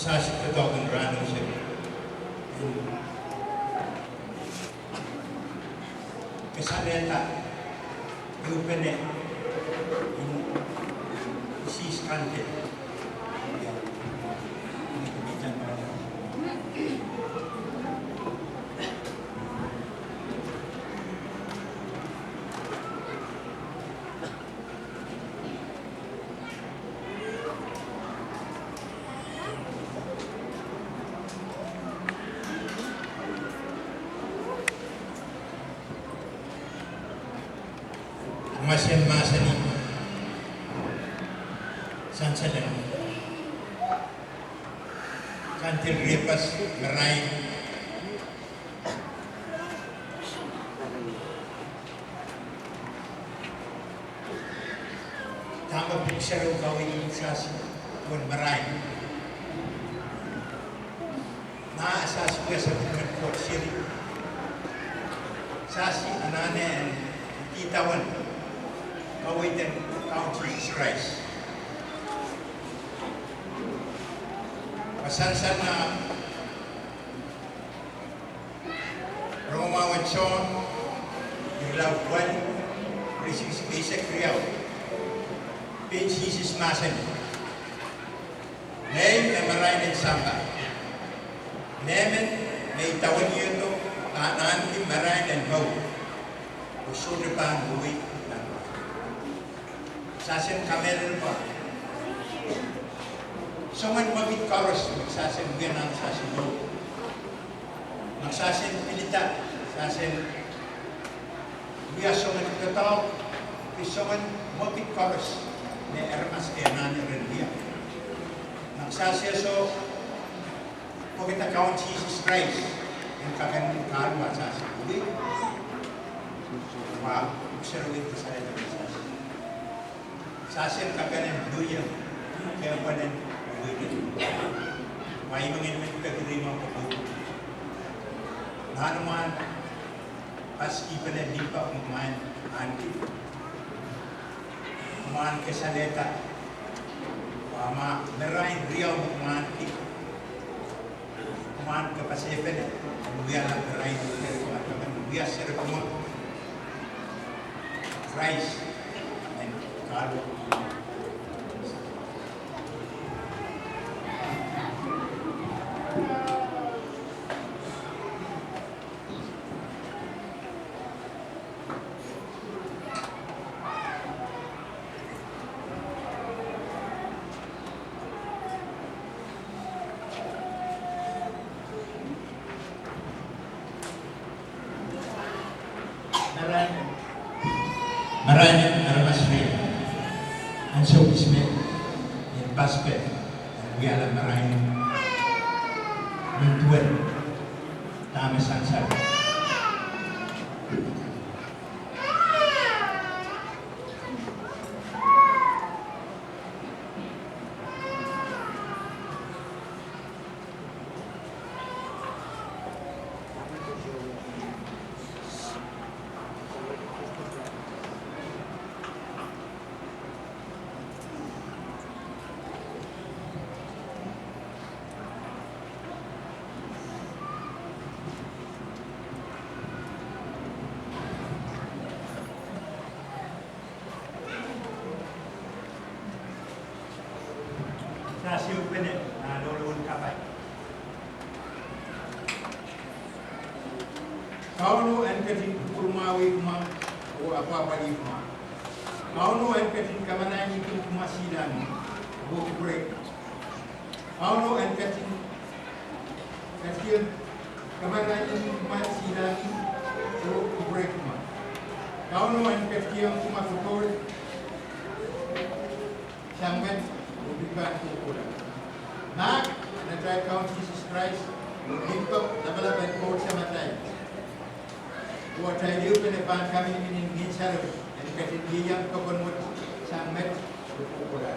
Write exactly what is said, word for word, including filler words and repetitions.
Sasi doadoahk en rahn wet en kasalehda ehupene en isis kante. Mwesen mahsanih, sansal en kandil riepas, marain, dahme Pwuhk Sarawi kaweid Sasi, duwen marain. Ma Sasi wia sapwellimen Koht seri, Sasi anahne en idawehn kaweid en Kaun Sises Krais. Ma sansal nan Rongamwahu en Sohn, irelaud waluh, iretikitik eisek riau, pein Sises mahsanih: Ngehi me marain en sampah. Mehmen me idawehniehdo pahn ahneki marain en mour, oh sohte pahn wehwehki nanpwungen. Sahs en kamehlele pwe soangen mwekid koaros me sahs en wia nan sahs en mour, ma sahs en pilada, sahs en wia soangen doadoahk, ki soangen mwekid koaros me aramas anahne ren wia. Ma sahs eso pwekida Kaun Sises Krais en kak en kahluwa sahs en wia, wa Pwuhk Sarawi kasalehda me sahs sahs en kak en luhie kehpenen wehwehki. Wa I men ngehn men peki rehmw pwuko. Nan mwahn paskipene limpoak me mwahn ahneki, mwahn kasalehda, wa ma marain riau me mwahn ahneki, mwahn kapasepene, wiahla marain, wia serepwa Krais en kahluwa. Marain, marain en aramas riau. Ansou kis me en pasapeng, en wiahla marain, men duwen dahme sansal. Sahs ehupene nan loaloan kapai. Kauno en ketin kupwurmwahwih kumwa oh apwahpwalih kumwa. Kauno en ketin kamarainih kumwa silangih oh kupwurei kumwa. Kauno en ketin, ketin kamarainih kumwa silangih oh kupwurei kumwa. Kauno en ketikihong kumwa popohl sang met oh pil pahn kohkohla. Mahk en atail Kaun Sises Krais, oh limpoak lapalap en Koht Samatail, oh atail ehupene pahn kaminiminin Ngehn Sarawi en ketin ieiang pokon wet sang met oh kohkohla.